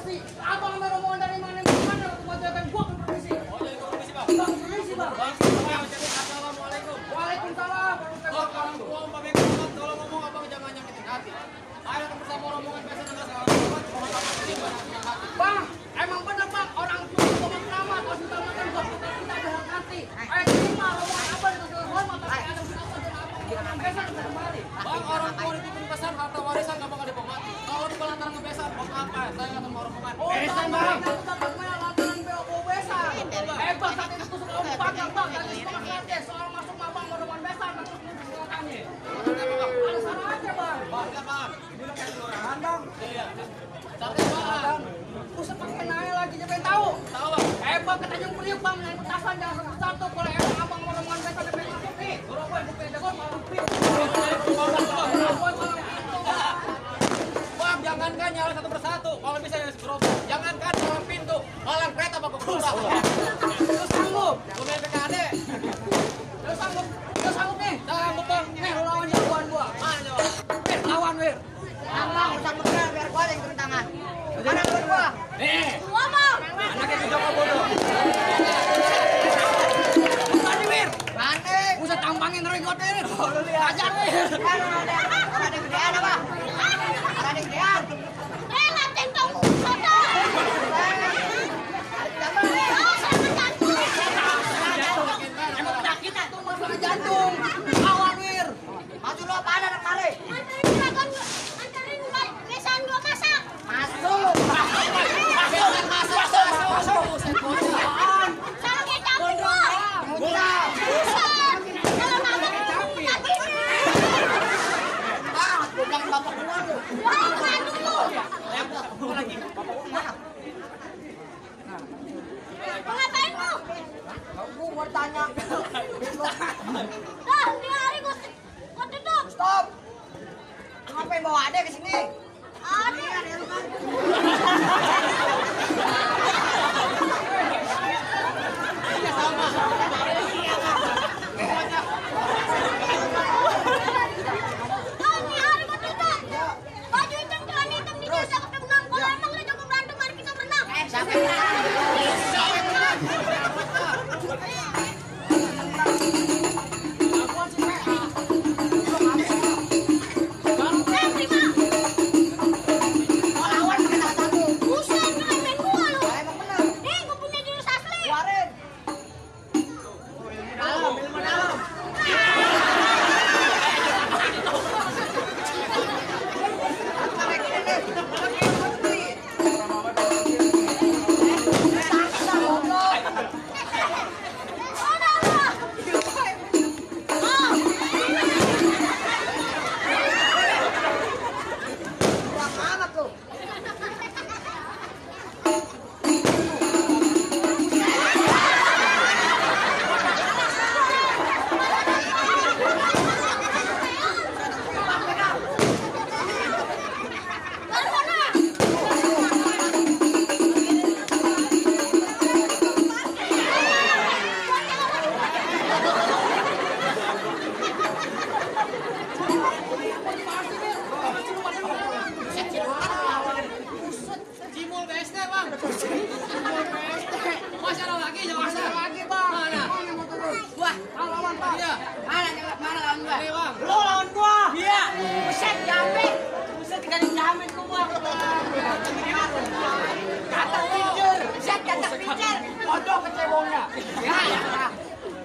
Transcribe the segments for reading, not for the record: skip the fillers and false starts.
permisi. Abang ada rombongan dari mana? Mana buat jaga gua ke permisi. Oh, jadi permisi, Bang. Bang, permisi, Bang. Assalamualaikum. Waalaikumsalam. Bang, orang tua Mbak Megawati kalau ngomong abang jangan nyakitin hati. Ayo datang bersama rombongan biasa dengan segala hormat, mohon abang terima dan senang hati. Bang, emang benar, Bang. Orang tua ngomong keramat, harus utamakan buat kita berhati. Ayo terima rombongan abang dengan segala hormat, tapi ada bersama dengan abang. Rombongan besan kita kembali. Bang, orang tua dititipin pesan harta warisan gak bakal dipomati. Kalau di lantaran ngebesan, buat apa? Saya akan mau rombongan. Besan, Bang. Kita main lantaran BO besan. Hebat saat itu tusuk ombak, Bang. Tadi semangat aja soal masuk abang rombongan besan, masuk kami. Ada salah aja, Bang. Bang, kita paham. Kelurahan, Bang. Iya. Tapi paham. Pusat pakai naik lagi, jangan tahu. Tahu, Bang. Hebat ke Tanjung Priok, Bang. Yang petasan jangan satu-satu. Kalau emang abang rombongan besan ada pengen masuk nih. Gerobak bukan jago malah pintu. Bang, jangankan nyala satu persatu. Kalau bisa ya gerobak. Jangankan jalan pintu. Malang kereta bakal keluar. Terus sanggup. Lu main PKD. Terus sanggup. Terus sanggup nih. Sanggup, Bang. Nih, lu lawan jagoan gua. Mana coba? Wir, lawan, Wir. Abang, sambut biar gua yang turun tangan. Mana buat gua? Nih. Gua mau. Anaknya si Joko bodoh. Tadi, Wir. Mana? Buset tampangin regodnya ini. Lu lihat aja, Wir. Ada yang gedean apa? Ada yang gedean. Latih dong. Emang penyakitnya tuh masalah jantung. Lawan, Wir. Maju lu apa ada kemari? Anterin besan gua masak. Masuk. Salah kayak campur gua. Mudah. Buset. Kalau mama mati. Ah, bukan bapak gua lu. Wah, mati lu. Mau ngapain lu? Gua mau tanya. Dah, di hari gua tutup. Stop. Ngapain bawa adek ke sini? Ada. Oh, di hari gua tutup. Baju hitam, celana hitam di desa ketemu. Kalau emang lu jago berantem, mari kita berenang. Siapa yang Terima. mau lawan pakai tangan satu? Buset, lu main gua lu. Emang bener. Nih, gua punya jurus asli. Keluarin. Dalam, ilmu dalam. Pakai gini nih. Pakai putih. Saksa goblok. Udah lu. Oh. Kurang amat tuh. Cimul BSD, Bang. Masih ada lagi, jangan Masih masa. lagi, Bang. Mana? Mana mau turun? Wah, Lawan, Bang. Iya. mana lawan gua? Ini, Bang. Lu lawan gua. Iya. Buset jamin. Buset tinggalin jamin gua. Kata pincer. Buset kata pincer. Bodoh kecebongnya. Ya.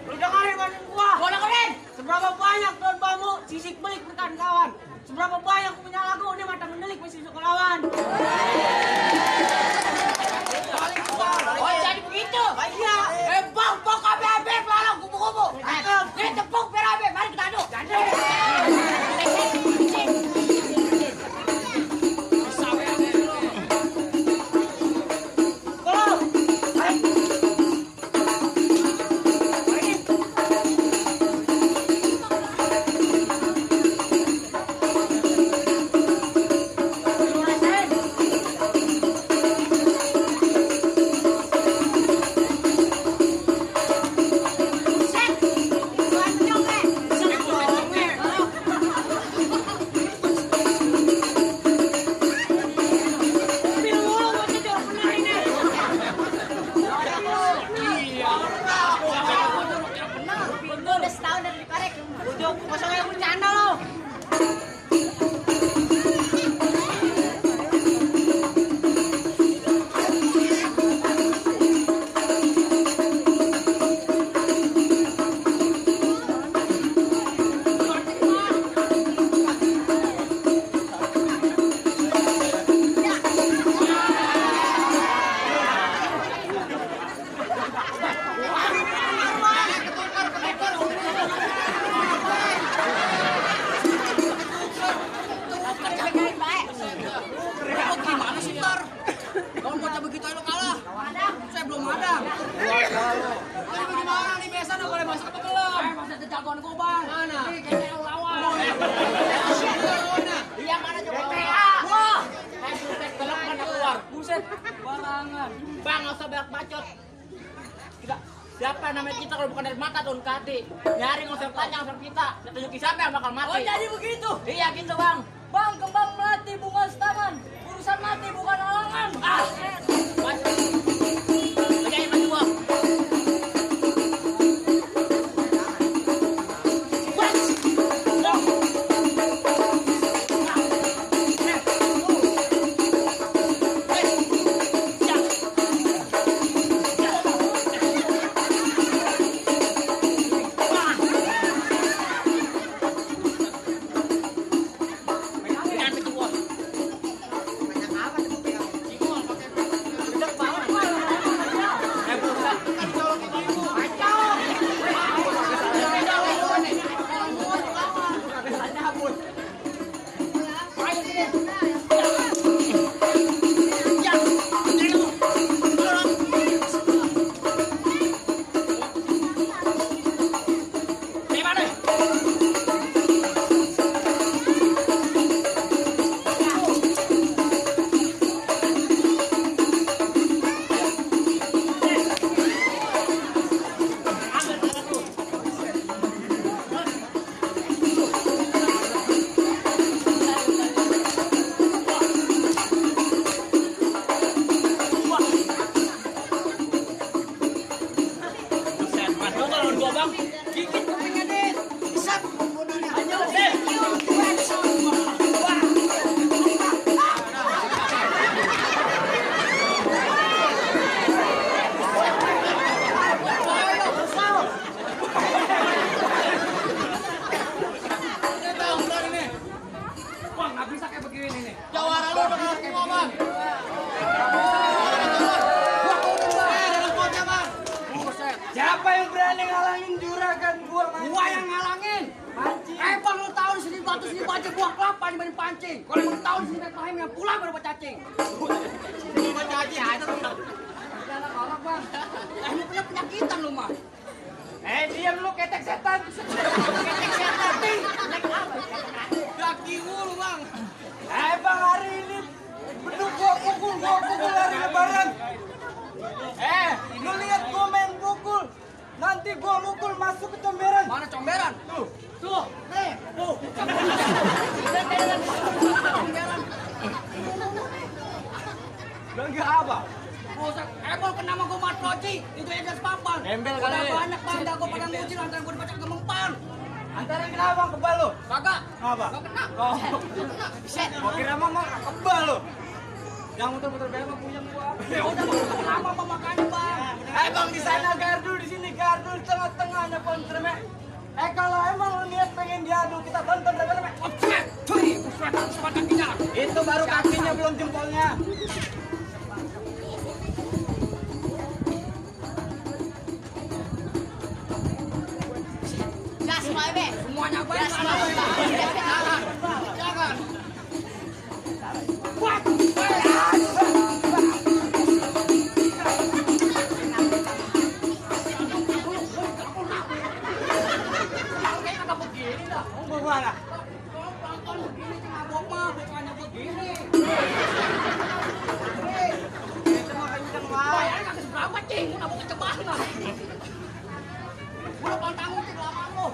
Lu dengerin manin gua. Gua dengerin. Seberapa banyak tuan bamu sisik belik rekan kawan. Seberapa banyak punya lagu ini mata mendelik masih suka lawan. Oh jadi begitu? Iya. Bang, KBB pelalang kubu-kubu. Ini tepung PRB, mari kita aduk. usah banyak bacot. Kita, siapa namanya kita kalau bukan dari mata turun ke hati. Nyari nggak usah tanya sama kita. Kita tunjukin siapa yang bakal mati. Oh jadi begitu? Iya gitu bang. Bang, kembang melati bunga setaman. Urusan mati bukan halangan. Ah, bacot. Oke, maju bang. Siapa yang berani ngalangin juragan gua mancing? Gua yang ngalangin. Mancing. Bang lu tahu di sini batu sini baca buah kelapa dibanding pancing. Kalau lu tahu di sini Bethlehem yang pulang baru cacing. Baca aja ada. Jangan orang bang. Lu punya penyakitan lu mah. Diam lu ketek setan. Ketek setan. Naik apa? Kaki mulu bang. Bang hari ini beduk gua pukul hari lebaran. Lu lihat gua main pukul. Nanti gua mukul masuk ke comberan. Mana comberan? Tuh. Tuh, nih, tuh. Lu enggak apa? Buset, Ebol kena sama gua matroci. Itu yang gas papan. Embel Udah kali. banyak bangga gua pada ngucil antara gua dibaca gemengpan. Antara kenapa kebal lu? Kagak. Apa? Gak kena. Oh. Set. Gua kira mah kebal lu. Jangan muter-muter belok mah punya gua. Ya udah gua kenapa apa makanya bang? Bang di sana gardul, di sini gardul, tengah-tengahnya kontreme. Kalau emang lu niat pengen diadu, kita tonton rame-rame. Buset, cuy, buset kakinya. Itu baru kakinya, belum jempolnya. Gas, Pak Ebe. Semuanya gue Gas, salah. Pak Ebe. Jangan. Jangan. Wah, kayaknya kagak begini dah. Mau mana? Kalau pelan-pelan begini mabok mah bukannya begini. Itu mah kenceng lah. Bayarnya kagak seberapa cing, mabok kecebanan. Udah pantang cing lama lu.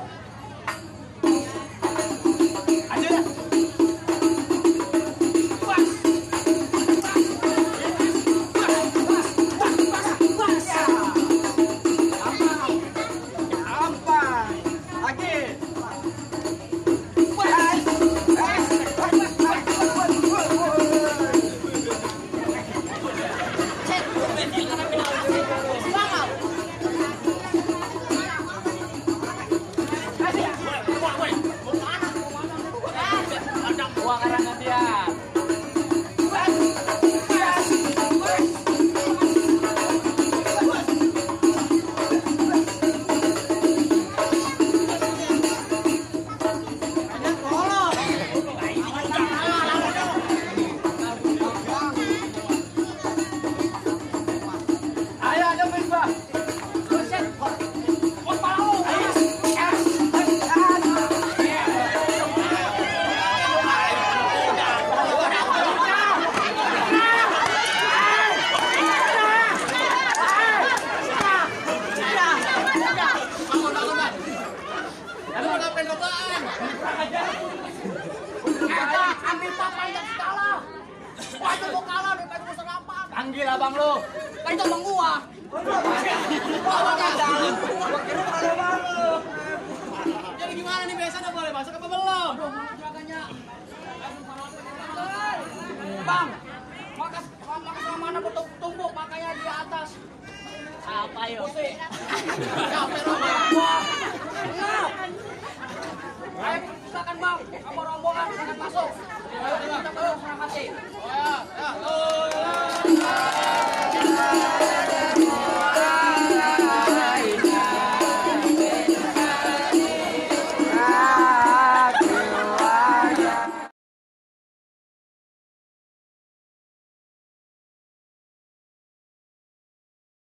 Panggil abang lu. Kan itu abang gua. Abang ada. Jadi gimana nih besan udah boleh masuk apa belum? Bang, makas sama mana tumbuk makanya di atas. Apa yo? Pusing. Capek rombongan. Enggak. Ayo silakan bang, kamu rombongan silakan masuk. Ayo kita ke serang hati.